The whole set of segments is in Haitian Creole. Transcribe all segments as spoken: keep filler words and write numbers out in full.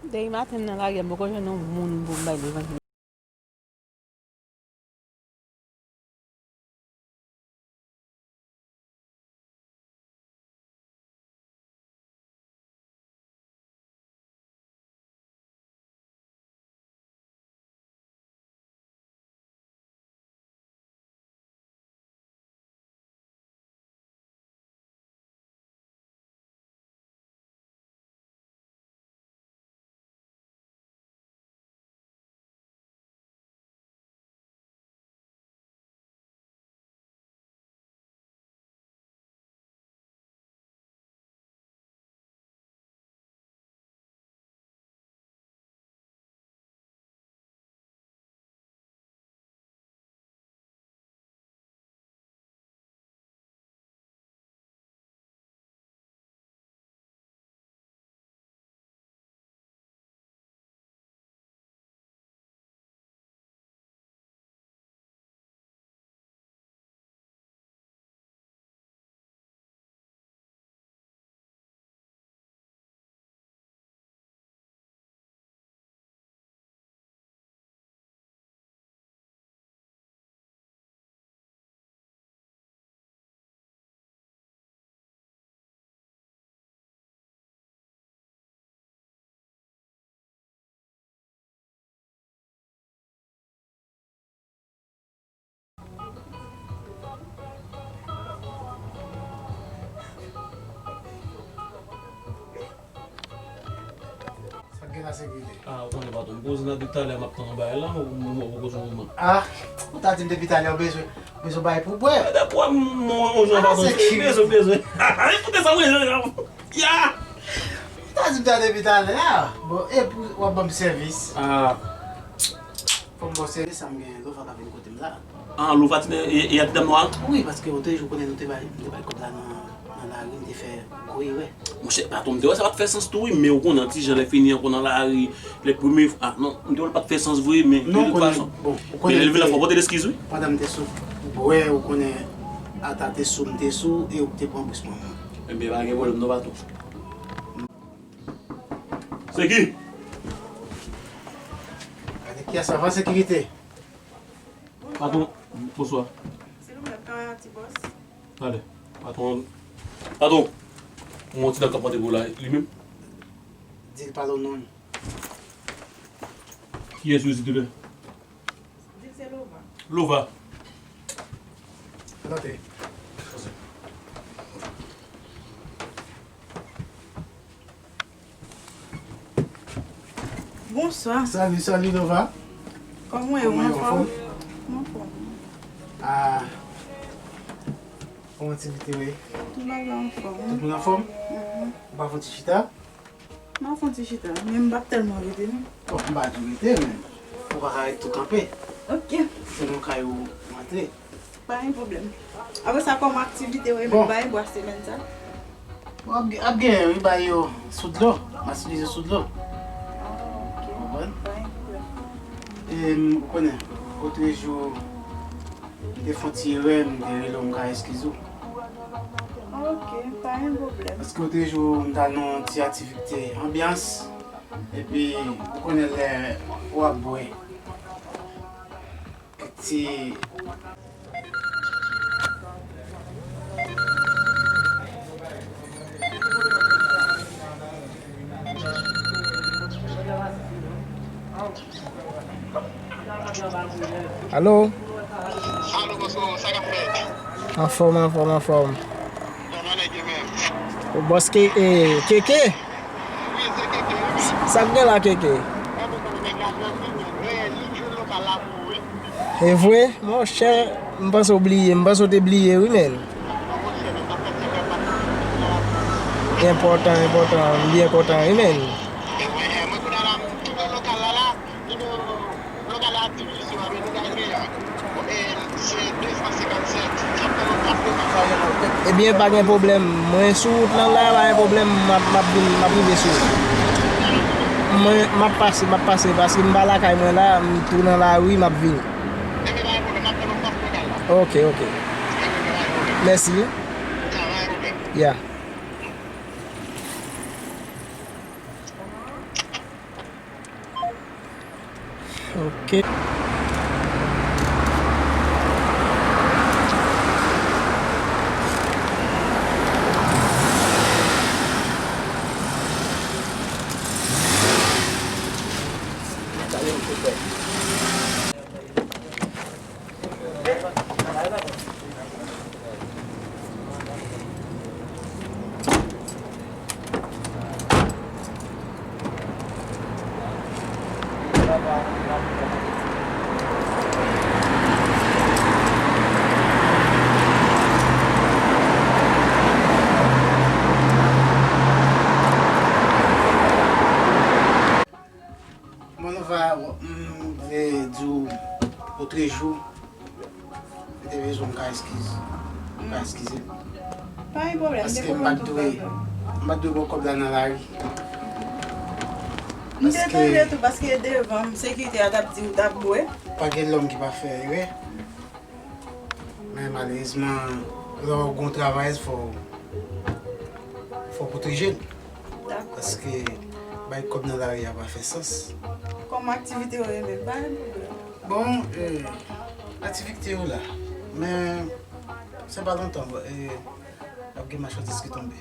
Depi maten m nan lari a, m poko jwenn yon moun pou m bay levanjil. Sa k gen la sekirite? Ah, ou konnen patwon, m poze nan detalè, m ap tann yon bagay la, ou, ou, ou, ou, ou, ou, ah, ou ta di m depi talè, ou bezwen, ou bezwen bagay pou bwè. Dapre m, m, m, m, ah, patwon, se bezwen, bezwen. Ekoute sa, mwen, ya! Ou ta di m sa depi talè a. Bon, e pou w ap ban m sèvis. Ah. Fò m ba w sèvis, sa m gen, Lova ka vin kote m la. Ah, Lova ti, e, e a ti dam nwa a? Wi, paske ou te jou konnen nou te bay, nou te bay kòb la nan, nan lari, m te fè gwo erè. Monchè, patwon, m te wè sa pa t fè sans tou, wi, men ou konnen, ti jan lè fini ankò nan lari, lè premye fwa, ah, non, m te wè l pa t fè sans vre, men de tout fason. Non, ou konnen, bon, ou konnen lè l vin la, fò pote leskiz, wi. Pandan m te sou bwè, ou konnen, ata te sou, m te sou, e ou te pran bous mwen. Ebyen, pa gen pwoblèm, non, patwon. Se ki? Gade kiyès avan sekirite. Patwon, bonswa. Se nou menm, kamera ti bòs. Talè. Patwon, patwon, yon ti dam k ap pote pou la, li menm? Di l pale w non. Kiyès ou ye, silvouplè? Di l se Lova. Lova. Antre. Bonswa. Salut, salut, Lova. Kòman w ye? Ou anfòm? Mwen anfòm. Ah. Kòman ti vite ye? Tout bagay anfòm. Tout moun anfòm? Mhm. Ou pa fè ti chita? M ap fè yon ti chita, men m p ap tèlman rete, non. Bon, m pa di w rete, men ou pa ka ret tou kanpe. Ok. Se nan kay ou antre. Pa gen pwoblèm. Apre sa, kòman aktivite w ye menm? Bon. Bagay bwa semèn sa? Bon, ap, ap genyen, wi, bagay yo sou dlo. M ap itilize sou dlo. Ah, ok. Konprann? Pa gen pwoblèm. E, m, ou konnen, otrejou, m te fè yon ti erè, m te rele w, m ka eskize w. Ok, pa gen pwoblèm. Paske otrejou, m t al nan yon ti aktivite anbyans, epi, ou konnen lè w ap bwè, kèk ti Alo? Alo, bòs, sa k ap fèt? Anfòm, anfòm, anfòm. Kòman nèg yo menm? Bòs Ke-, e, Keke? Wi, se Keke, wi. Sa k gen la, Keke? Mwen, mwen, mwen, nèg la, mwen, mwen, mwen, li jwenn lokal la pou ou, wi. E vre? Monchè, m panse w bliye, m panse w te bliye, wi, menn. Enpòtan, enpòtan, m byen kontan, wi, menn. Ebyen, pa gen pwoblèm. Mwen sou wout lan la, pa gen pwoblèm, m ap, m ap vin, m ap rive sou ou. Mwen, m ap pase, m ap pase, paske m pa lakay mwen la, m tou nan lari, m ap vini. Ok, ok. Mèsi. Ya. Ok. Mwen, nou va, m vle di w, otrejou, m te bezwen m ka eskize. M ka eskize m. Pa gen pwoblèm, m te konn tout bagay. Paske m pa t dwe, m pa t dwe ba w kòb la nan lari. M te tande tou, paske devan m, sekirite a t ap di w t ap bwè. Pa gen lòm ki pa fè erè. Men malerezman, lè w gen yon travay, fò, fò w pwoteje l. Dakò. Paske bay kòb nan lari a pa fè sans. Kòm aktivite yo renmen, pa gen pwoblèm. Bon, eh, aktivite yo la. Men, sa pa lontan, eh, ap gen machandiz ki tonbe.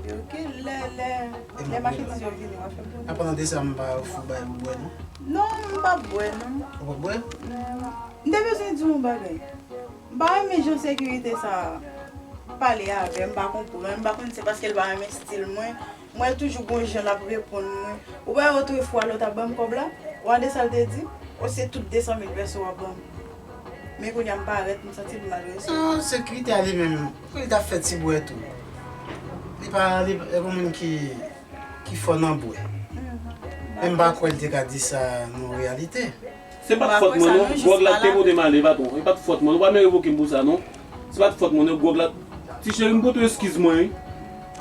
Ok, lè, lè, lè machandiz yo vini, w ap fè pou nou. An palan de sa, m pa ofri w bagay pou bwè, non? Non, m p ap bwè, non. Ou p ap bwè? Non. M te bezwen di w yon bagay. M pa renmen jan sekirite sa a pale avè m, m pa konprann, m pa konn si se paske l pa renmen estil mwen. M wè l toujou gon jan l ap reponn mwen. Ou pa wè otrefwa lè w t ap ban m kòb la? Ou tande sa l te di? O se tout de san mil pèso w ap ban m. Men kounye a m parèt, m santi l mal resi. Non, sekirite a li menm, pou li t ap fè ti bwè tou. Li pa, li, li pa yon moun ki, ki fò nan bwè. Men m pa kwè l te ka di sa nan yon reyalite. Se pa t fòt mwen non, gwòg la te pote m ale, patwon. E pa t fòt mwen, ou pa menm revoke m pou sa non. Se pa t fòt mwen non, gwòg la. Ti cheri, m pote w eskiz mwen wi.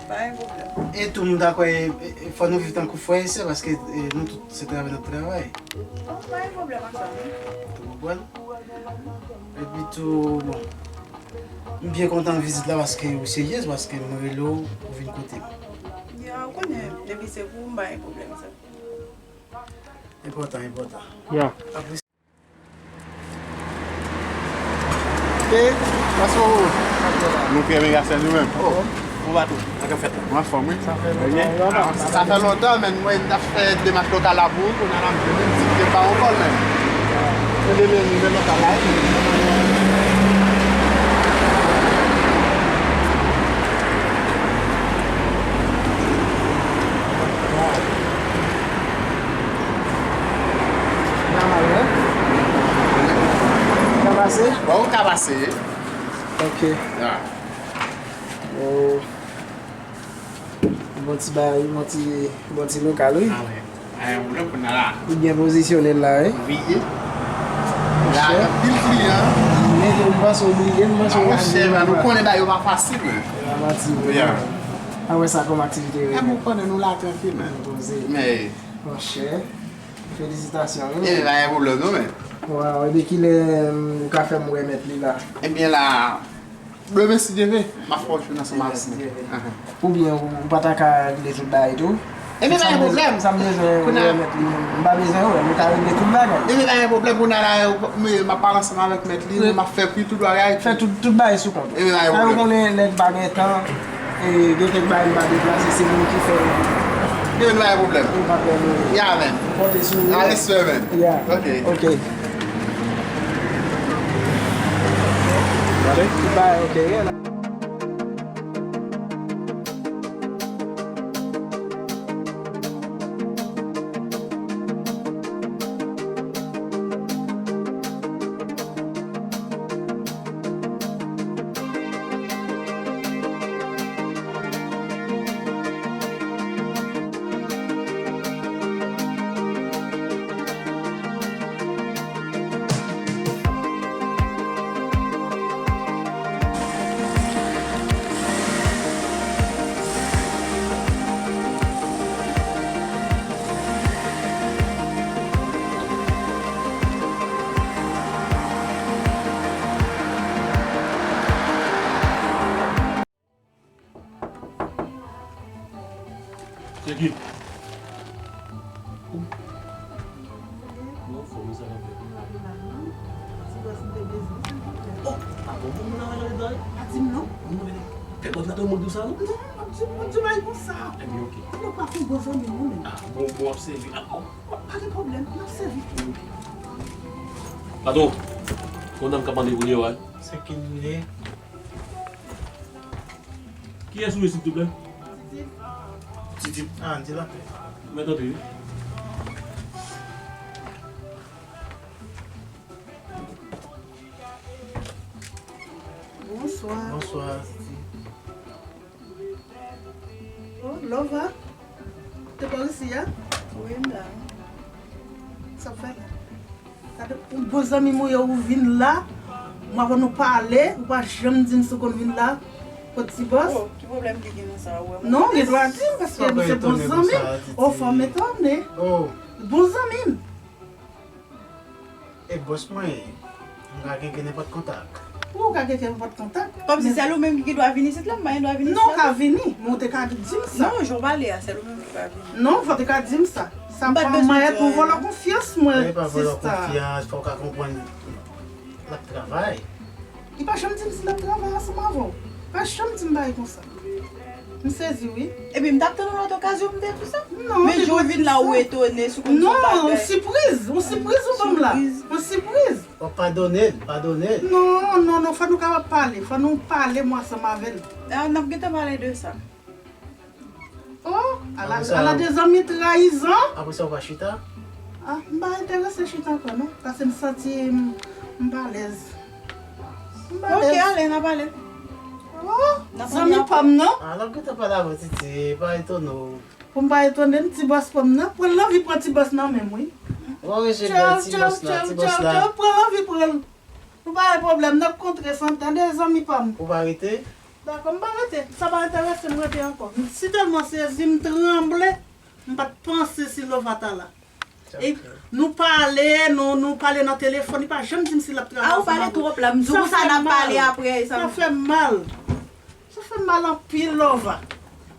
Pa gen pwoblèm. E tou, m ta kwè, e, e, fò nou viv tankou frè e sè, paske, e, nou tout se travay n ap travay. Bon, pa gen pwoblèm ak sa non. Ou konprann? Epi tou, bon, m byen kontan vizit la paske ou serye, paske m rele w, ou vin kote m. Ya, ou konnen, depi se pou ou, m pa gen pwoblèm sa. Enpòtan, enpòtan. Ya. Apre. E, kòman w ye? Nou trè byen, gason, nou menm? Oh, bon bato. Sa k ap fèt la? Mwen anfòm, wi. Sa fè lontan. Sa fè lontan, men mwen t ap fè demach lokal la pou ou, kounye a la m jwenn li, m di m te ba w kòl, men. Mwen te vle nouvèl lokal la, wi. Nòmal, wi. Ka pase? Bon, ou ka pase. Ok. Ya. Oh. Bon ti bagay, bon ti, bon ti lokal, wi. Ah, wi. Ay, ou lè kounye a la. Ou byen pozisyone la, wi. Wi. La, gen anpil kliyan. Men, m panse w bliye, m panse w... Ah, monchè, men, ou konnen bagay yo pa fasil, men. Se pa manti, wi. Ya. A wè sa kòm aktivite, wi. Ou konnen nou la trankil, men. Poze. Men. Monchè, felisitasyon, wi. E, pa gen pwoblèm, non, men. Waw, epi kilè, mm, ou ka fè m remèt li la? Ebyen, la, demen si Dye vle, m ap fè w jwenn ansanm avèk mwen. Oubyen ou, ou pa ta ka regle tout bagay tou? Ebyen, pa gen pwoblèm. Sa m bezwen remèt li, m pa bezwen wè, nou ka regle tout bagay. Ebyen, pa gen pwoblèm, kounye a la, m ap pale ansanm avèk mèt li, m ap fè pri tout bagay. Fè tout, tout bagay sou kont ou. Ebyen, pa gen pwoblèm. Sa yo konnen nèg pa gen tan, e, gen kèk bagay m pa deplase, se moun ki fè yo. Ebyen, pa gen pwoblèm. Ou pa pè nou. Ya, men. Konte sou ou. A, respè, men. Ya. Ok. Ok. Gade. Tout bagay ok, yeah. Se ki? Bon, Kòman sa va fè? Ti bòs, m te bezwen, silvouplè. Oh, pa bon, bon, moun nan jwenn dan. Pa di m non. Moun nan fè bòs la, mwen di w sa, non? Non, m ap di, m ap di w bagay konsa. Ebyen, oke. Ou pa fè bon zanmi, non, men. Ah, bon, bon, ap sèvi. Ah, bon. Pa gen pwoblèm, m ap sèvi. Patwon, gon dam k ap mande pou li yo, wi. Se ki li ye? Kiyès ou ye, silvouplè? Titi. Ah, di la. Mèt antre, wi. Bonswa. Bonswa, Titi. Oh, Lova. Te pa resi a? Wi, m la. Sa w fè la? Gade, yon bon zanmi m ou ye, ou vin la. Mwen avè nou pale, ou pa janm di m si w konn vin la. Kot ti bòs? Oh, ki pwoblèm ki gen nan sa, ou wè mwen? Non, gen dwa di m, paske m se bon zanmi m. Oh, fò m etone. Oh. Bon zanmi m. E bòs mwen, m ka kenken nenpòt kontak. Ou ka kenken nenpòt kontak. Kòmsi sèl ou menm ki gen dwa vin isit la, m pa gen dwa vin isit la. Non, ou ka vini, men ou te ka di m sa. Non, jan w pale a, sèl ou menm ki ka vini. Non, fò w te ka di m sa. Sa pa manyen pou vòlò konfyans mwen, sista. E pa vòlò konfyans, fò w ka konprann l ap travay. Li pa janm di m si l ap travay ansanm avè w. Pa janm di m bagay konsa. M sezi, wi. Epi m t ap tann yon lòt okazyon pou m te di w sa. Non, men jan w vin la, ou etone, si w konn se yon bagay. Non, yon sipriz, yon sipriz ou ban m la. Sipriz. Yon sipriz. Bon, padone l, padone l. Non, non, non, fò nou kapab pale, fò nou pale mwen ansanm avè l. Ah, n ap gentan pale de sa. Oh, ala, ala de zanmi trayizan. Apre sa, ou pa chita? Ah, m pa enterese chita ankò, non. Paske m santi m, m pa alèz. M pa alèz. Ok, ale, n ap ale. Oh, zanmi pa m, non. Ah, n ap gentan pale avè w, Titi, pa etone w. Pou m pa etone m, ti bòs pa m nan. Pran l anvi pran ti bòs nan men m, wi. Ou pa bezwen pran ti bòs la, ti bòs la. Pran l anvi pran l. Nou pa gen pwoblèm, n ap kontre san, tande zanmi pa m. Ou pa rete? Dakò, m pa rete. Sa pa enterese m rete ankò. M sitèlman sezi, m tranble, m pa t panse si Lova ta la. E nou pale, nou, nou pale nan telefòn, li pa janm di m si l ap travay ansanm avè w. Ah, ou pale twòp la, m di w konsa n ap pale apre, sa fè m mal. Sa fè m mal anpil, Lova.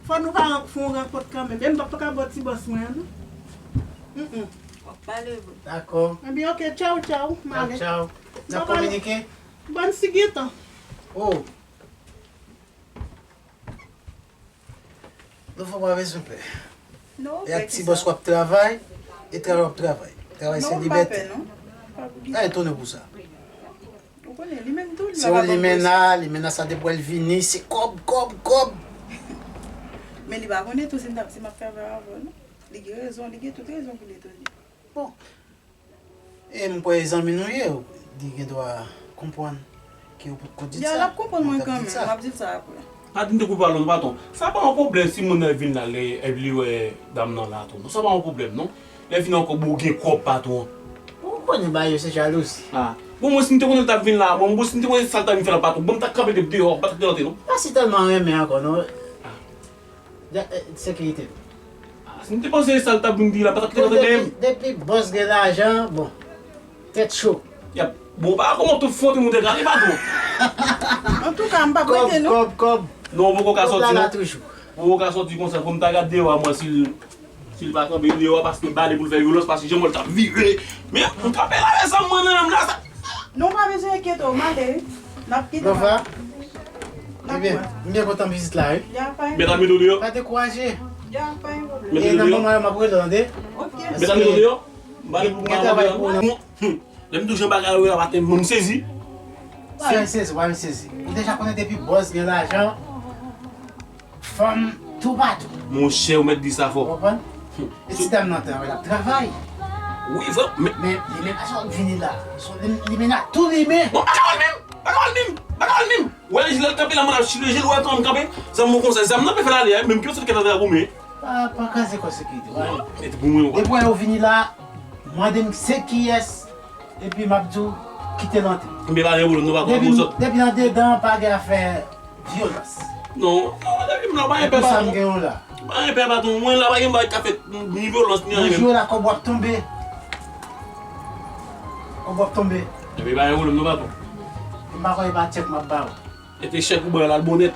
Fò nou ka fè yon rankont kanmenm. E m p ap ka ba w ti bòs mwen an, non. Mm, mm. W ap pale vre. Dakò. Ebyen, oke, tchaw, tchaw, m ale. Tchaw, tchaw. N ap kominike? Bòn sigitan. Oh. Lova pa bezwen pè. Non, e ak ti bòs w ap travay, e travay w ap travay. Travay se libète. Non, m pa pè, non. Pa pou kisa? Pa etone pou sa. Ou konnen, li menm tou, li pa ka ban m presyon. Se yon limena, limena sa depi w wè l vini, se kòb, kòb, kòb. Men li pa konnen tou si m t ap, si m ap travay avè w, non. Li gen rezon, li gen tout rezon pou l etone. Bon. E m kwè e zanmi nou ye, li gen dwa konprann ke ou potko di l sa. Ya, l ap konprann mwen kanmenm, m ap di l sa apre. Pa di m te koupe pale w non, patwon. Sa pa yon pwoblèm si moun nan vin la, lè, epi li wè dam nan la tou, non. Sa pa yon pwoblèm, non. Lè vini ankò, bon, ou gen kòb, patwon. Ou konnen bagay yo se jalouzi. Ah. Bon, mwen, si m te konnen l t ap vin la, bon, mwen, si m te konnen sa l t ap vin fè la, patwon, bon, m t ap kanpe depi deyò, m pa t ap kite l antre, non. Pa si tèlman renmen ankò, non. Ah. Ja, eh, sekirite. Ah, si m te panse sa l t ap vin di la, m pa t ap kite l antre menm. Depi, depi bòs gen lajan, bon, tèt cho. Yap, bon, pa kòman tout fwonte moun te gade, patwon. Antouka, m p ap rete, non. Kòb, kòb, kòb. Non, ou poko ka sòti, non. Ou poko ka sòti konsa, fò m ta gade deyò a mwen si l, si l pa kanpe deyò a, paske m pa vle pou l fè vyolans, paske jan m wè l t ap vire. Men, m kanpe la, men sa m wè nan men m la, sa. Non, pa bezwen enkyete w, m ale, wi. N ap kite. Lova, ebyen, m byen kontan vizit la, wi. Ya, pa gen pwoblèm. Mèt al mete w deyò. Pa dekouraje. Ya, pa gen pwoblèm. E nan moman yo, m ap rele w, tande? Ok. Mèt al mete w deyò. M pa gen travay pou ou, non. Lè m di w jan bagay yo ye a maten, m sezi. Pa gen sezi, pa gen sezi. Ou deja konnen depi bòs gen lajan, fanm toupatou. Monchè, ou mèt di sa fò. Ou konprann? E ti dam nan tan, l ap travay. Wi, vre, men. Men, li menm, sa w vini la. Li, li menm ap tou limen. Bon, pa ka wè l menm. Pa ka wè l menm. Pa ka wè l menm. Ou wè lè l kanpe la, mwen ap chire je l, ou wè kòman m kanpe. Zam mwen konsa, zam nan pe fè l ale, menm ki yon sòt kèt atè a goumen. Pa, pa kraze kò sekirite, w wè. Depi w wè yo vini la, mande m se kiyès, epi m ap di w kite l antre. Enben, pa gen pwoblèm, nou pa konn pou zòt. Depi, depi andedan, pa gen afè vyolans. Non, non, depi m la, pa gen pè, patwon. E pou sa m gen w la. Pa gen pè, patwon. Mwen la, pa gen bagay k ap fèt, ni vyolans, ni anyen menm. Jou la, kòb w ap tonbe. Kòb w ap tonbe. Enben, pa gen pwoblèm, non, patwon. M pa kwè e pa tchèk m ap ba w. E te chèk ou ban l al bonèt.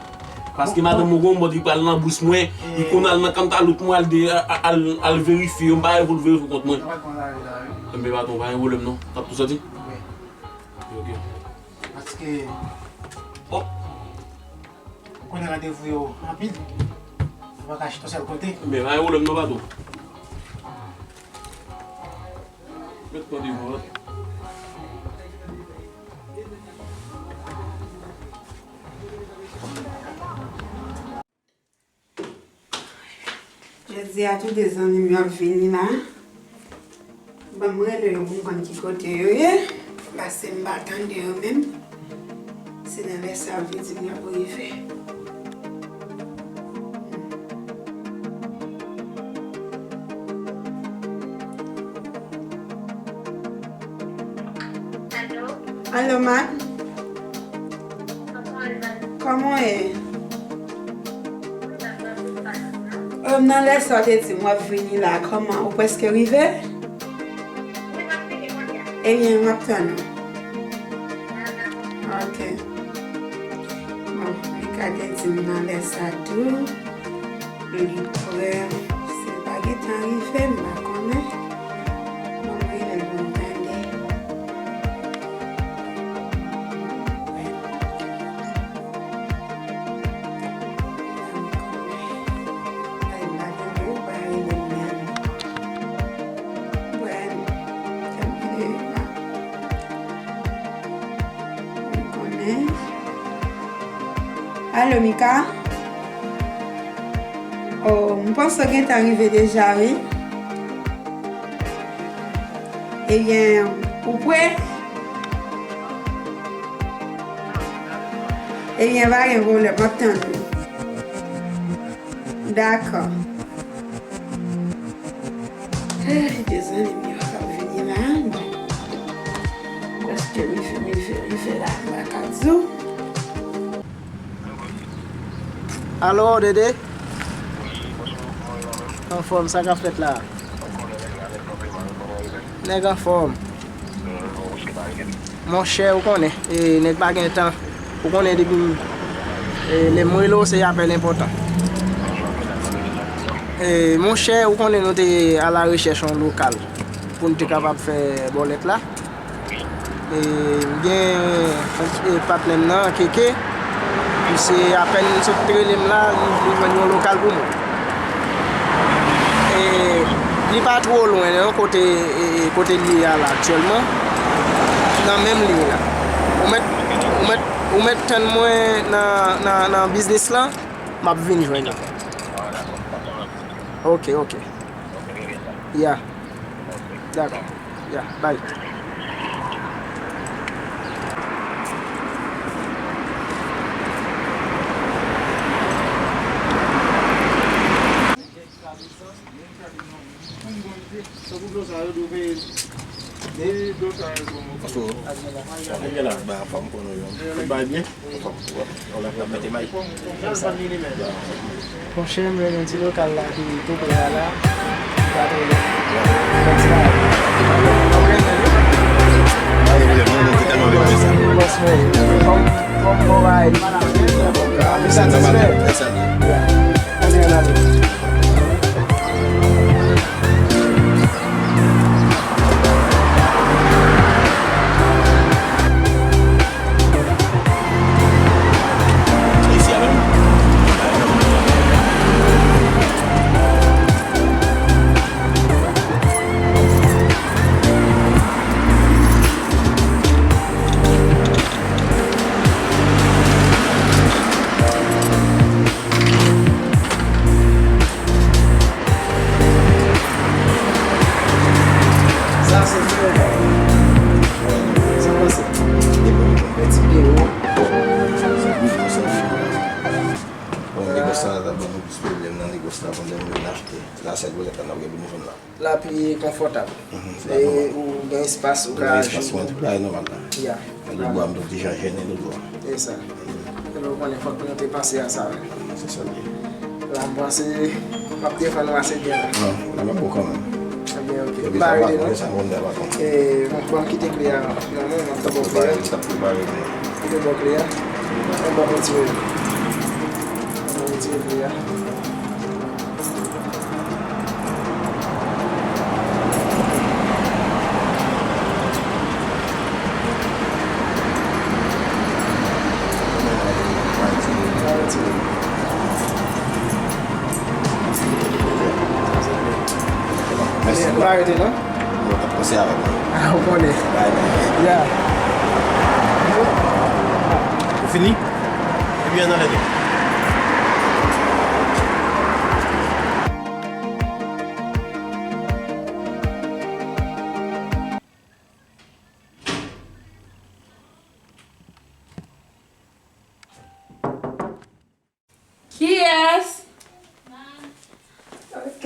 Paske madanm mwen gon bòt li pral nan bous mwen, li konn al nan kantalot mwen al de, al, al verifye yo, m pa gen pou l verifye kont mwen. Enben patwon, pa gen pwoblèm non. N ap tou sòti? Ok. Paske, bon, ou konnen randevou yo anpil. Ou pa ka chita yon sèl kote. Enben pa gen pwoblèm non patwon. Met kò devan. Jodi a tou de zanmi m yo ap vini la. Ban m rele yo pou m konn ki kote yo ye. Paske m pa tande yo menm. Se nan lè sa yo te di m y ap rive. Alo? Alo, Mac? Kòman w ye? Nan lè sa w te di m w ap vini la, kòman, ou prèske rive? Ebyen, m ap tann ou. Ok. Bon, li ka te di m nan lè sa tou. Li prè. Si l pa gentan rive, m pa konnen. Bon, m rele l pou m tande. Alo, Mika? Oh, m panse w gentan rive deja, wi. Ebyen, ou prè? Ebyen, pa gen pwoblèm, m ap tann ou. Dakò. Eh, de zanmi m yo k ap vini la, bon. Prèske rive, rive, rive la, m pa ka di w. Alo, Dede? Anfòm, sa k ap fèt la? Nèg anfòm. Monchè, ou konnen, e, nèg pa gen tan. Ou konnen depi m, e, lè m rele w, se apèl enpòtan. E, monchè, ou konnen nou te alarechèch yon lokal pou n te kapab fè bòlèt la. E, m gen, e, patnè m nan, Keke. Misye apèn sot rele m la, li, li jwenn yon lokal pou mwen. E, li pa two lwen, non, kote, e, kote l ye a la aktyèlman. Nan menm liy la. Ou mèt, ou mèt, ou mèt tann mwen nan, nan, nan biznis lan, m ap vin jwenn ou. Ok, ok. Ya. Dakò. Ya, bay. Paske, ba, anfòm pou nou yo. Tout bagay byen? Anfòm. Wè, w la k ap mete may. Monchè, m jwenn yon ti lokal la ki tou pre a la. Li pa twò lwen. Yon ti bagay. Pa gen pwoblèm, non, nou te tèlman renmen sa. Bòs mwen, kòm, kòm bon bagay, nou satisfè. Ann ale, ann ale. Sa se fre. Sa w panse? Depi w jwenn yon ti biro. Bon, negòs la ta ban nou plis pwoblèm nan negòs la, pandan nou vin achte. La sèl bòlèt la n ap gen pou nou jwenn la. La pi konfòtab. Mhm, se la nòmal. E ou gen espas, ou ka jwe. Ou gen espas, mwen tout bagay nòmal la. Ya. Lòt bò a, m t ap deja jennen lòt bò a. E sa. Epi ou konnen, fòk nou te panse a sa, wi. Se sa l ye. La, m panse m ap defann ou ase byen la. Non, la m ap bon kanmenm. Ebyen, ok. Epi sa pa konn, sa konn, sa pa konn. E, bon, ban m kite kle a nan men w, m ap ta ba w kle a. Prepare, m t ap prepare, men. Kite ba w kle a. Mwen ba w ti wè. Mèsi. Ou pa rete non? Mwen t ap panse avè w. Ah, ou konnen. Bay bay. Ya. Ou fini? Ebyen, ann ale tou. Kiyès? Ok.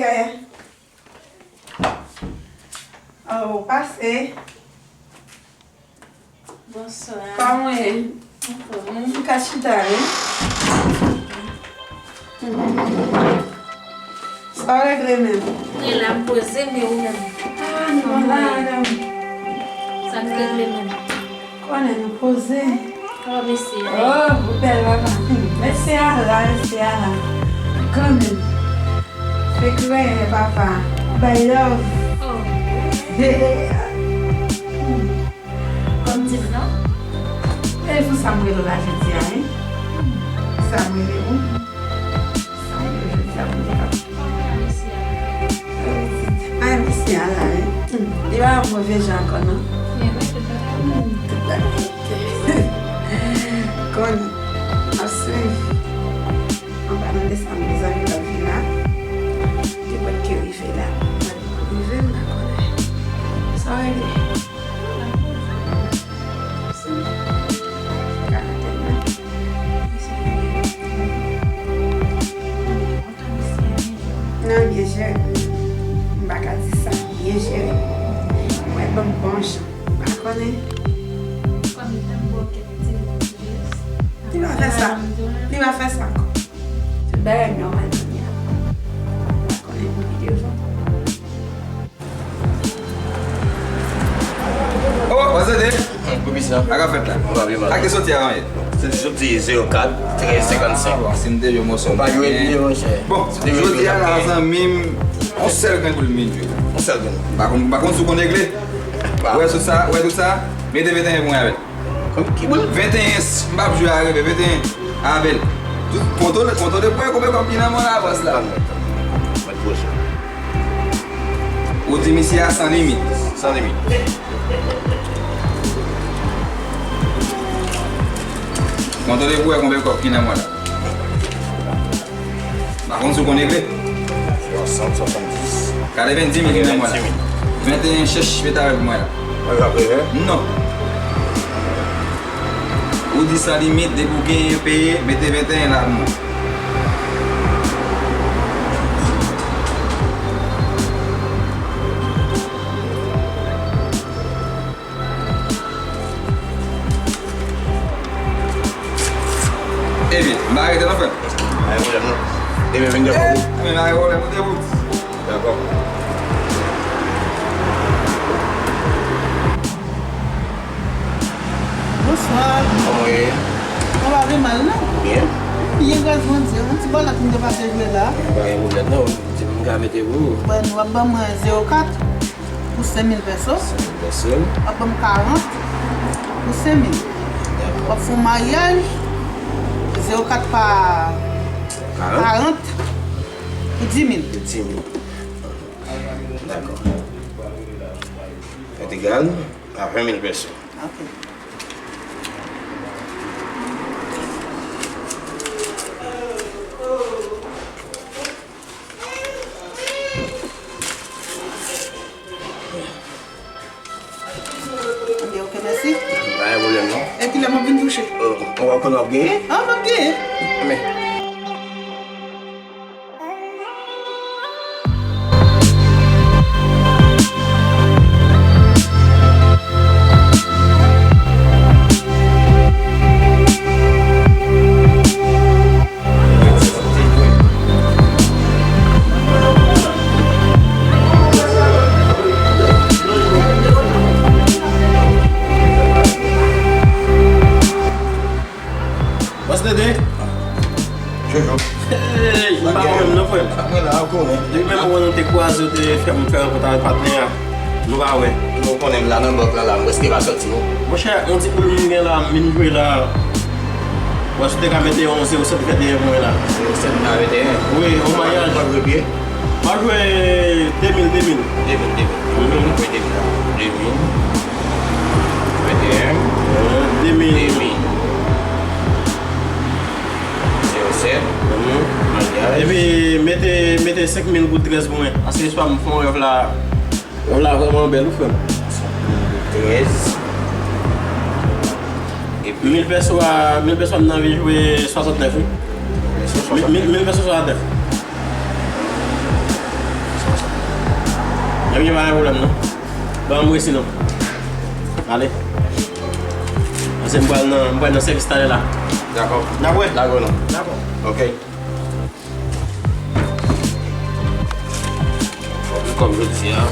Oh, pase. Bonswa. Kòman w ye? Anfòm. M ka chita, wi. Sa w regle menm? Mwen la, m poze, men ou menm? Ah, non, la, non. Sa k regle menm? Konnen nou poze. Oh, mesye a. Oh, ou bèl papa. Hmm, mesye a la, mesye a la. Kanmenm. Fè krè papa. Bay love. Oh. Hmm. Kòm di l non? E pou sa m rele w la jodi a, wi. Sa m rele w. Sa m rele w jodi a pou m te kapab. Ay, mesye a la, wi. Hmm. Li pa yon move jan ankò, non. Hmm, tout bagay ok. Konn, ap swiv. Anba nan de sa m bezwen rive la. Te pwèt ke rive la. Rive m pa konnen. Sa w rele? Karantèn nan. Non, byen jere. M pa ka di sa. Byen jere. Mwen ban m bon jan. M pa konnen. Li pa fè sa. Li pa fè sa ankò. Tout bagay nòmal kounye a. M pa konnen pou pi devan. Oh, what's up, Dave? Komisè. Sa k ap fèt la? Sa k te soti a, man? Se te soti zewo kat trèz senkannsenk. Ah, bon, si m te jwe mòso. Ou pa jwe byen, monchè. Bon, jodi a la, zanmi m, yon sèl grenn pou l vin jwe. Yon sèl grenn. M pa konn, m pa konn si w konn regle. Ou wè tout sa, ou wè tout sa? Mete venteyen pou mwen avè l. Ki boul? Venteyen, m p ap jwe a reve, venteyen. Avè l. Tout, kontwole, kontwole pwen, konbyen kòb ki nan men w la, bòs la? Mwen pwoche. Ou di misye a san limit. San limit. Kontwole pou wè konbyen kòb ki nan men w la. M pa konn si w konn regle. Swasant, swasanndis. Katrevenndis mil ki nan men w la. Venteyen, chèch mete avè l pou mwen la. Mwen ka prevè? Non. Ou di san limit, depi w genyen peye, mete venteyen la pou mwen. Ebyen, m pa rete non, frè m. Pa gen pwoblèm non. Demen vennde pou ou. Ebyen, pa gen pwoblèm, ou debout. Dakò. Bonswa. Kòman w ye? Sa va, pi mal non? Byen. Byen, gras Bondye. Yon ti bòlèt m te pase jwe la. Pa gen pwoblèm non. Di m m ka mete pou ou. Bon, w ap ban mwen zewo kat. Pou senk mil pèso. Senk mil pèso. W ap ban m karant pou senk mil. Dakò. W ap fè yon maryaj, zewo kat pa karant pou dis mil. Pou dis mil. Dakò. Fèt egal a ven mil pèso. Ok. Ok, ok, mèsi. Pa gen pwoblèm non. E kilè m ap vin touche? Ou pa konnen w ap genyen? Ah, m ap genyen. Men. Bòs Dede. Nou pa wè. Nou konnen m la nan bank lan la, m prèske pa sòti non. Monchè, yon ti poul m gen la, m vin jwe la. Wè si w te ka mete yon zewo sèt venteyen pou mwen la. Zewo sèt venteyen? Wi, yon mayaj. Ou pral jwe byen? M ap jwe de mil, de mil. De mil, de mil. Mhm. Mwen de mil la. De mil. Venteyen. De mil. De mil. Zewo sèt. Mhm. Mayaj. Epi mete, mete senk mil goud trèz pou mwen. Paske swa m fè yon rèv la. Rèv la vrèman bèl wi frè m. Trèz. Epi mil pèso a, mil pèso a m nan anvi jwe swasantnèf wi. Mil, mil, mil pèso swasantnèf. Ebyen pa gen pwoblèm non. Ban m resi non. Ale. Paske m pral nan, m pral nan sèvis talè la. Dakò. N ap wè. Dakò non. Dakò. Ok. Kòm jodi a.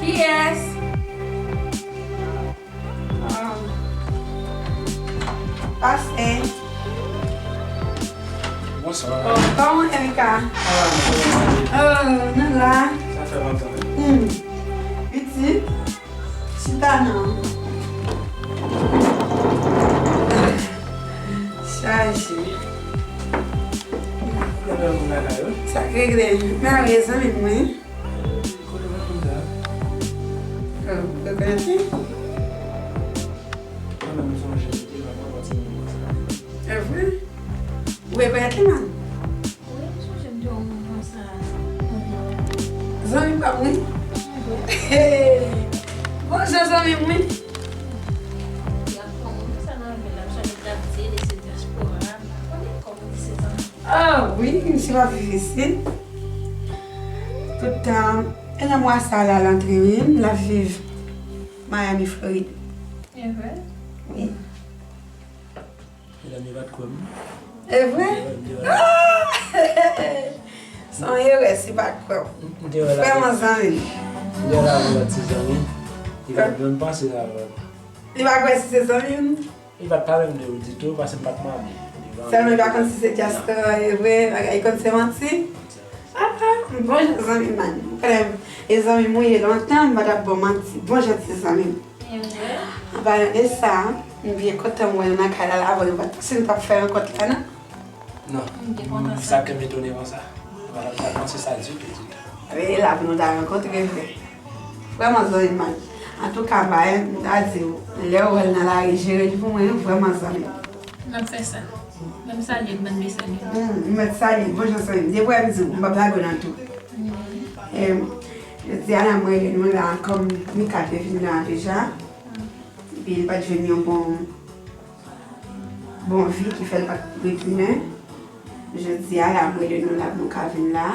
Kiyès? Ah. Pase. Bonswa. Oh, kòman Erika? Ah, oh, nou la. Sa fè lontan. Hmm. Pitit, chita non. Chaje. Sa k regle? Mwen a rezon mwen. Kote w konn sa? Oh, ou rekonèt li? Mwen menm m sonje m te la nan yon ti moman sa. E vre? Ou rekonèt li, man? Wi, m sonje m te wè w moman sa. Zanmi pa m, wi. E vre? Bonjou, zanmi m, wi. Y ap pran moun sa nan men l, ap chanje l, ap di li se dyaspora, m pa konnen kòman di se zanmi. Ah wi, misye pa viv isit. Tout tan, e nan mwa sa la, l antre wi, l ap viv Miami, Florid. E vre? Wi. Medam yo pa t kwè m. E vre? M te wè l. Ah! Se yon erè si pa t kwè w. M te wè l avèk, vrèman zanmi m. M te wè l avèk lòt ti zanmi. Li pa t menm panse avè m. Li pa kwè si se zanmi m? Li pa t pale m de ou ditou, paske m pa t mande. Sèlman li pa konn si se dyaspora, e vre, bagay li konn se manti. Ah, ah, bon jan zanmi m, man. Ou konnen, e zanmi m ou ye lontan, m pa t ap ba w manti. Bon jan ti zanmi m. An palan de sa, m byen kontan m wè nou nan kay la, la, avè nou pa t, si nou t ap fè rankont la, non? Non. M byen kontan sa. Sa ke m etone konsa. M pa t ap panse sa ditou, ditou. E la pou nou ta rankontre vre. Vrèman zanmi m, man. Antouka, Bayan, m ta di w, lè w wè l nan lari, jere li pou mwen, wi, vrèman zanmi m. M ap fè sa. Ban m salye l, ban m salye l. Hmm, m mèt salye l, bon jan zanmi m. Depi w wè m di w, m p ap lage w nan tou. Hmm. Em, jodi a la, mwen rele nou la, kòm Mika te vin la deja. Epi li pa t jwenn yon bon, bon vi ki fè l pa t retounen. Jodi a la, mwen rele nou la pou nou ka vin la.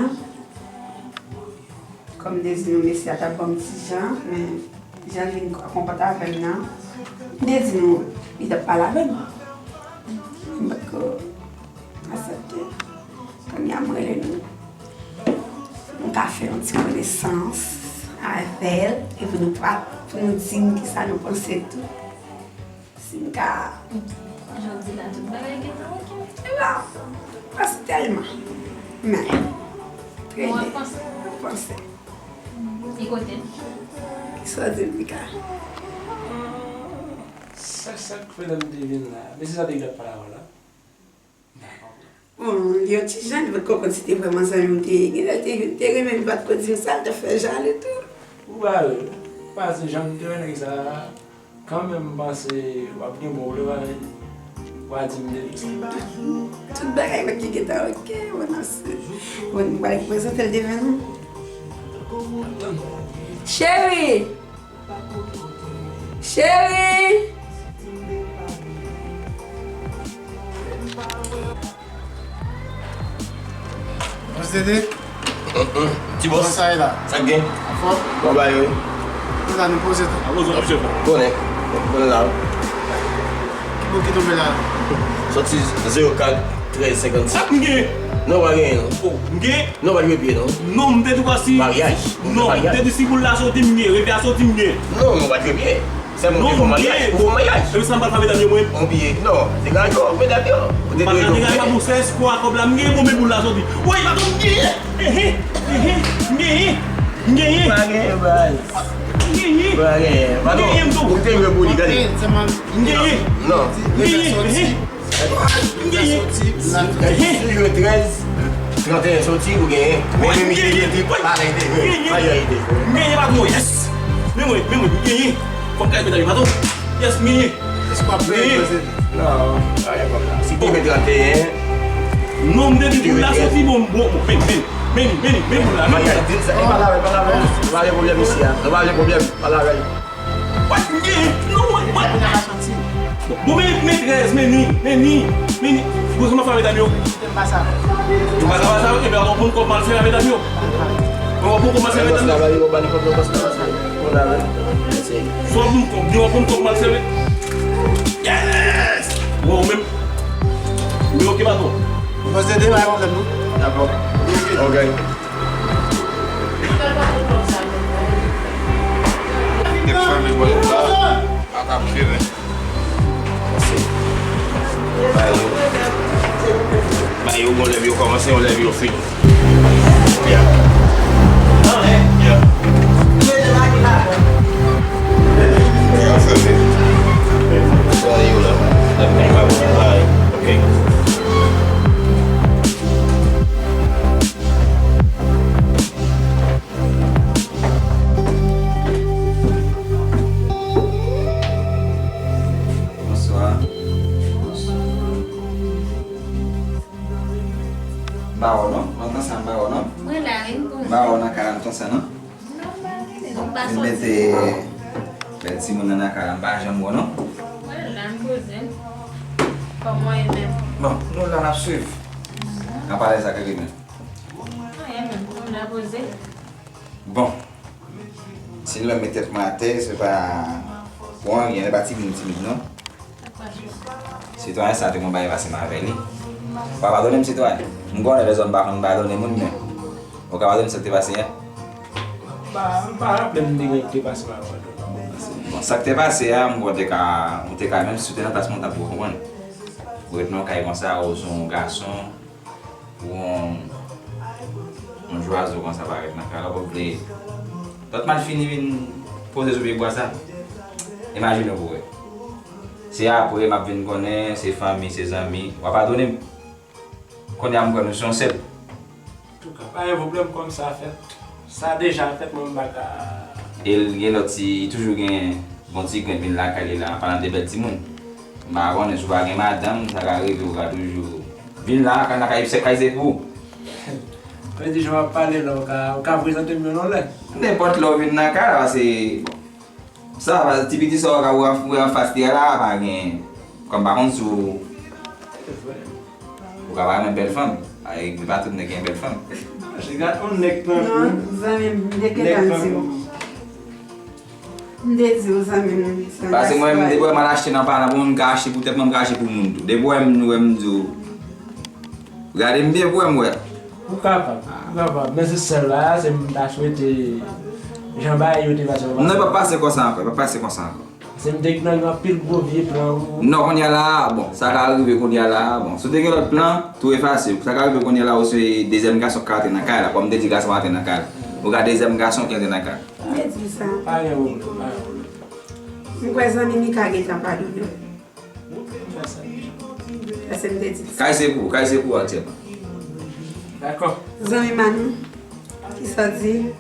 Kòm m te di nou, mesye a t ap ban m ti jan, men jan l vin konpòte avè m nan, m te di nou, li t ap pale avè m. M pa t ko aksepte. Kounye a, m rele nou. Nou ka fè yon ti konesans avè l, epi nou pa, pou nou di m kisa nou panse tou. Si m ka. Jodi la, tout bagay gentan oke. E bon, m panse tèlman. Men, trede, m panse. E kote l? Kisa w di m, Mika? Sa, sa k fè lè m te vin la? Mesye sa te gentan pale avè w la? Bon, li yon ti jan, li potko konn si te vrèman zanmi m te ye. Genlè l te, te renmen, li potko di m sa, l te fè jalou tou. Ou pa wè, ou pa se jan m te wè nèg sa a. Kanmenm, m panse w ap gen bon vle pale. W a di m de li. Tout bagay mwen ki gentan oke, mwen ap se. Mwen pral prezante l devan nou. Cheri! Cheri! Bòs Dede? Ti bòs. Kòman sa ye la? Sa k gen? Anfòm? Bon bagay wi. Nou la, nou poze tou. Konnen. Konnen la wi. Ki bò ki tonbe la? Sòti zewo kat trèz senkannsis. Sa k gen? Non, w pa genyen, non. Oh, m gen? Non, w pa jwe pye, non. Non, m te di w si. Maryaj. Non, m te di si boul la soti, m gen. Repe a soti, m gen. Non, non, w pa jwe pye. Sèlman w te fè maryaj. Ou fè maryaj. Epi sa m pral fè medam yo, mwen. On pye. Non, se gaj yo, medam yo. Ou te dwe jwe. M pa gade gaj pou sèks, pou a kòb la, m gen, bon, men boul la soti. Woy, patwon, m genyen. Ehe, ehe, m genyen. M genyen. Pa genyen, baz. M genyen. Pa genyen. M genyen, m tou. Ou te jwe pou li, gade. M genyen. Non. M genyen, ehe. M genyen. Sou jou trèz, tranteyen soti, ou genyen. Men, men, men, men, men, pa yon ide. M genyen, patwon, yes. Men mwen, men mwen, m genyen. Fòk kay medam yo, patwon. Yes, m genyen. Eskwa prè, prè. Non, pa gen pwoblèm. Si te gen tranteyen. Non, m te di boul la soti, bon, bon, bon, men, men, men, men, men boul la, men boul la. E pa la, e pa la, e pa gen pwoblèm isi a. E pa gen pwoblèm, pa la. What? M genyen? Non, what, what? Bon, men, men trèz, men ni, men ni, men ni. Bon, sa m ap fè medam yo? Kite m pa sa. Ou pa ka pa sa, ebyen, w ap pran kòb m al sèvi a medam yo. Ou ap pran kòb m al sèvi a medam yo. Travay yo, ba li kòb yo, paske w ap pran kòb, di w ap pran kòb m al sèvi. Yes! Bon, ou menm. Men ok, patwon. Mwen se de bay pwoblèm, non? Dakò. Ok. Nèg fanmi bò la pa t ap jere. Ba yo, ba yo, gon lè yo kòmanse, yon lè yo fini. Yeah. Yeah. Ba yo la. Ba yo. Ok. Bonswa. M pa wè w non. Lontan sa m pa wè w non. Mwen la, wi, m konn. M pa wè w nan kay la lontan sa non. Nòmal, wi. Bon, m mete bèl timoun nan nan kay la, m pa janm wè w non. Mwen la, m poze m. Kòman w ye menm? Bon, nou la n ap swiv. N ap pale sa k rive. Anyen menm, m la poze. Bon, si nou wè m met tèt mwen atè, se pa pou anyen, se pa timid m timid non. Sitwayen sa te gon bagay pase m avè li. Ou ka padone m, sitwayen? M konnen lèzòm pa konn padone moun, men ou ka padone m sa k te pase a? M pa, m pa raple m de gen ki te pase m avè li. Bon, sa k te pase a, m kwè w te ka, ou te ka, menm si w te nan plas mwen, w t ap konprann. Ou ret nan yon kay konsa, ou se yon gason, ou yon, yon zwazo konsa parèt nan kay la, ou p ap vle. Lòt malfini vin poze sou pye bwa sa. Imajine w pou wè. Se apre m ap vin konnen, se fanmi, se zanmi. W a padone m. Kounye a m kwè nou se yon sèl. Antouka, pa gen pwoblèm, kòm sa fèt. Sa deja fèt, mwen m pa ka. E l gen lòt ti, toujou gen bon ti grenn vin lakay li la, an palan de bèl timoun. M pa konnen si w pa gen madanm, sa ka rive ou ka toujou vin la, kay la, kay se, kay se pou ou. Mwen di jan w ap pale la, ou ka, ou ka prezante m yo nan lè. Nenpòt lè w vin nan kay la, paske, bon, sa, ti piti sa w ka wè anfas li a la, pa gen, kòm pa konn si w, ou ka pa renmen bèl fanm. Ay, se pa tout nèg gen bèl fanm. Gad on nèg tankou. Non, zanmi m, m te gentan di w. M te di w, zanmi m, se yon gaspiray. Paske mwen menm, depi w wè m al achte nan palan pou moun, m ka achte pou tèt mwen, m ka achte pou moun tou. Depi w wè m, wè m di w, gade m byen pou w wè m wè. Ou kapab, ou kapab. Men se sèl bagay, se m ta swete jan bagay yo te pase yo pa. Non, e p ap pase konsa ankò, e p ap pase konsa ankò. Se m te nan yon anpil gwo vye plan ou. Non, kounye a la a, bon, sa ka rive kounye a la a, bon. Si w te gen lòt plan, tou efase. Sa ka rive kounye a la, ou se dezyèm gason k ka antre nan kay la. Kòm m te di gason antre nan kay la. Ou ka dezyèm gason ki antre nan kay la. M te di sa. Pa gen pwoblèm, pa gen pwoblèm. M kwè zanmi Mika gentan padone w. Fè sa. Paske m te di sa. Kay se pou, kay se pou aktyèlman. Dakò. Zanmi Manou, kisa w di?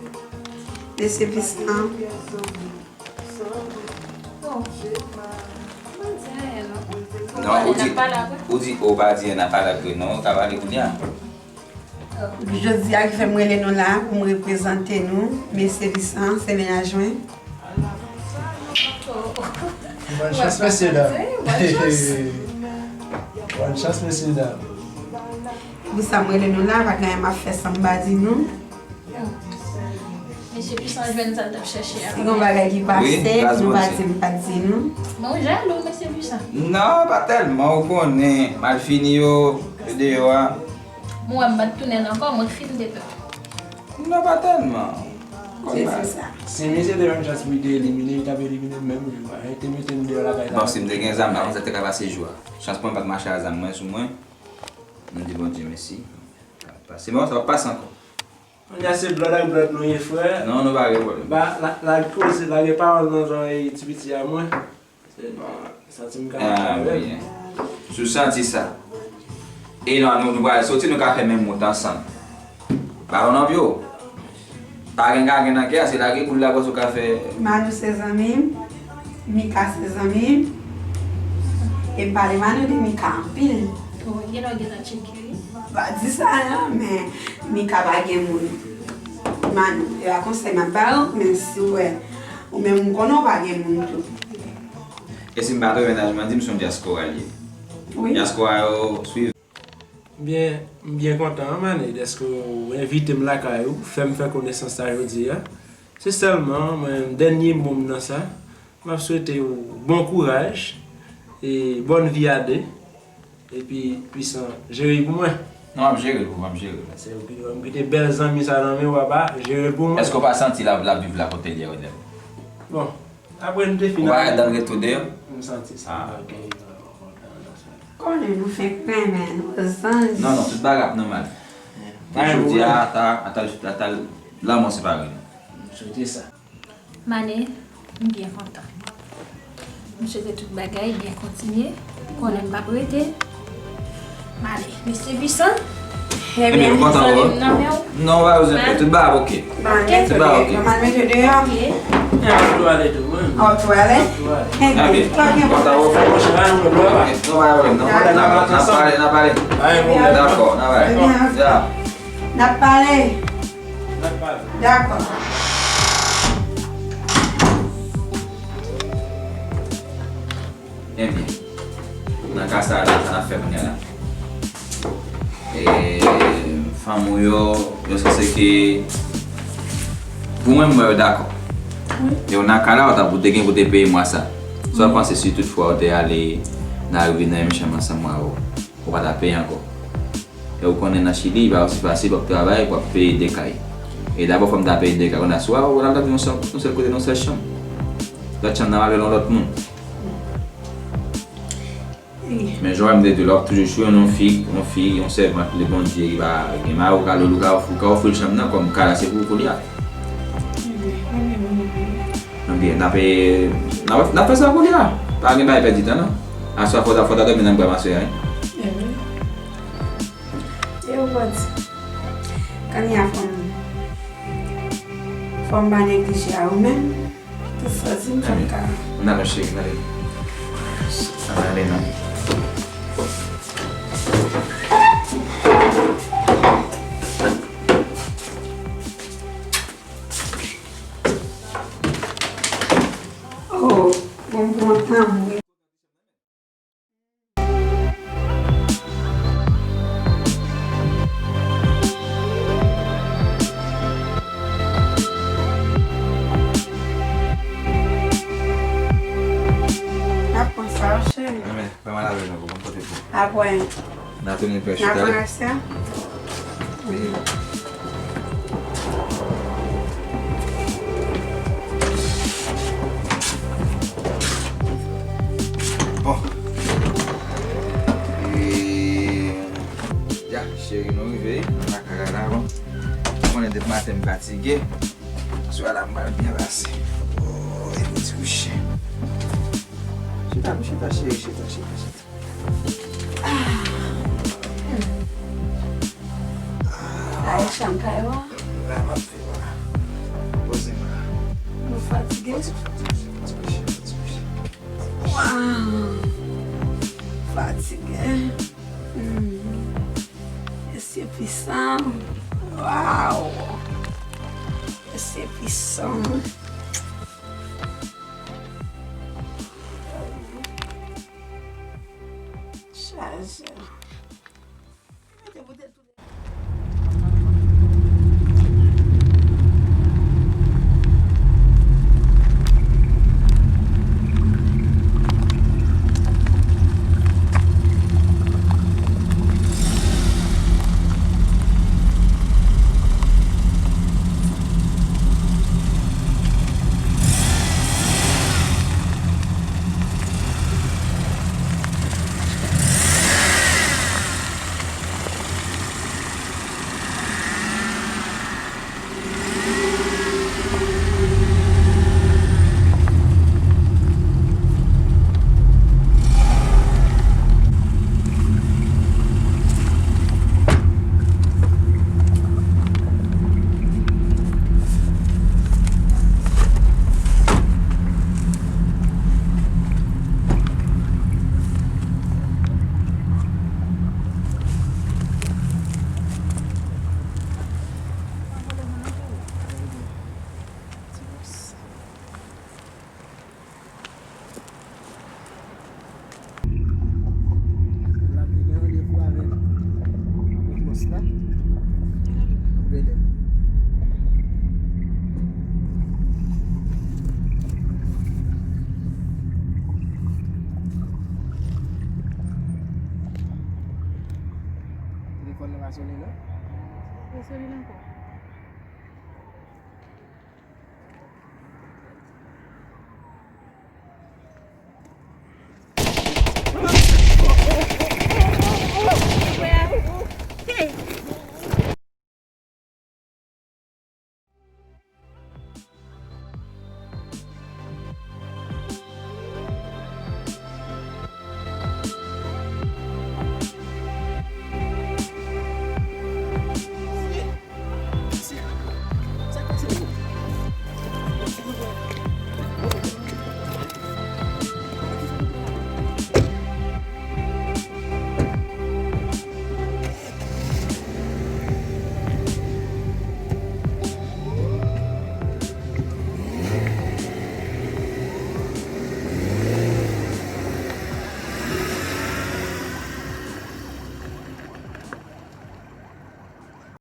Mesye Visan. Bon. M pa di anyen, non. Non, ou di, ou di, ou pa di anyen, n a pale apre, non, ou ka pale kounye a. Jodi a ki fè m rele nou la pou m reprezante nou, mesye Visan, se mennaj mwen. Bòn chans, mesye dam. Bòn chans. Bòn chans, mesye dam. Pou sa m rele nou la, pa gen anyen m ap fè san m pa di nou. Mesye Visan jwenn sa l t ap chèche a. Si gen bagay ki pase, nou pa di, m pa di nou. Men w jalou, mesye Visan. Non, pa tèlman, ou konnen, malfini yo, yo deyò a. Mwen wè m pa t tounen ankò, mwen fin te pè. Non, pa tèlman. Se, se sa. Si misye te jwenn chans pou li te elimine, li t ap elimine m menm jou a. Li te mete m deyò lakay la. Bon, si m te gen zam la, konsa te ka pase jou a. Chans pou mwen pa t mache a zam mwen sou mwen. M di Bondye mèsi. Sa ap pase. Bon, sa p ap pase ankò. Kounye a se blòd ak blòd nou ye, frè. Non, nou pa gen pwoblèm. Ba, la, lage koze, lage pawòl nan zòrèy ti piti a mwen. Se, bon, santi m ka pale avè l. Ah, wi. Si w santi sa. E non, nou, nou pral soti, nou ka fè menm wout ansanm. Balon nan pye w. Pa gen gagen nan kè a, se lage boul la, pase w ka fè. Manou se zanmi m, Mika se zanmi m, e m pale Manou de Mika anpil. Wi, gen lè w gentan tcheke li. Pa di sa non, men Mika pa gen moun. Manou, e pa konsèy m ap ba w, men si w wè, ou menm m konnen w pa gen moun tou. E si m pa twonpe, mennaj mwen di m se yon dyaspora l ye. Wi. Dyaspora yo swiv. Byen, m byen kontan, Mané, dèske w envite m lakay ou, fè m fè konesans sa jodi a. Se sèlman, mwen, dènye mo m nan sa, m ap swete w bon kouraj, e bòn vi a de, epi Pwisan, jere l pou mwen. Non, m ap jere l pou, m ap jere l. Se ou ki, ou ki te bèl zanmi sa nan men w, papa, jere l pou mwen. Èske w pa santi l ap, l ap viv la kote l ye, Rodnel? Bon, apre n te fin. Ou pa dan retou deyò? M santi sa. Ah. Konnen nou fenk renmen nou, zanj. Non, non, tout bagay ap nòmal. Jodi a, ata, ata, ata lanmò separe nou. M swete sa. Mané, m byen kontan. M swete tout bagay byen kontinye. Konnen m p ap rete. Mané, mesye Pwisan. Ebyen, m kontan wè w. Non, pa bezwen pè, tout bagay ap oke. Tout bagay oke. Mwen mete deyò. Ou tou ale tou, wi. Ou tou ale? Ebyen, m kontan wè w. Non, pa pwoblèm, non. N ap pale, n ap pale. Dakò, n ap pale. Ya. N ap pale. Dakò. Ebyen, nan ka sa a la, sa n ap fè kounye a la? E, fanm ou yo, yo sanse ke, pou mwen, m wè yo dakò. Wi. E w nan ka la, w t ap, ou te gen pou te peye mwa sa. Sa w panse si toutfwa w te ale nan rive nan yon chanm ansanm avè w? Ou pa ta peye ankò. E ou konnen nan Chili, li pa osi fasil, w ap travay, w ap peye de kay. E dabò fò m ta peye de kay. Kounye a, si w ap, w ap viv yon sèl, yon sèl kote, nan yon sèl chanm. Lòt chanm nan, w ap al yon lòt moun. Men jan m te di w la, w ap toujou sou yon fi, yon fi, yon sèvant, le Bondye, li pa gen mari, ou ka, ou ka, ou ka ofri l chanm nan, kòm kay la se pou ou kounye a. Ebyen, n ap, n ap, n ap fè sa kounye a. Pa gen bagay pèdi tan, non. Aswè, fò ta, fò ta dòmi nan bra m aswè a, wi. Ebyen. E ou pati. Kounye a fò m, fò m pa neglije a ou menm. Tout sa di m fè ka. N ale, cheri, n ale. N ale, non. Oh, bon, bon, tanbou. N ap pran sa, cheri. Fè mal avè nou, pou konn kote pou. Apre. N a tounen pè chita. N a pran rès la? Wi. Bon. E, ya, cheri, nou rive nan lakay la, bon. Ou konnen depi maten m fatige. Aswè a la m pral byen pase. Oh, e pou ti kouche. Chita, chita, cheri, chita, chita, chita. Ah. Ay, chanm kay ou a. La m ap viv la. Poze m la. Nou fatige? Fò ti, fò ti kouche, fò ti kouche. Wow. Fatige. Hmm. Mesye Pwisan. Wow. Mesye Pwisan. Chaje. solid ankò.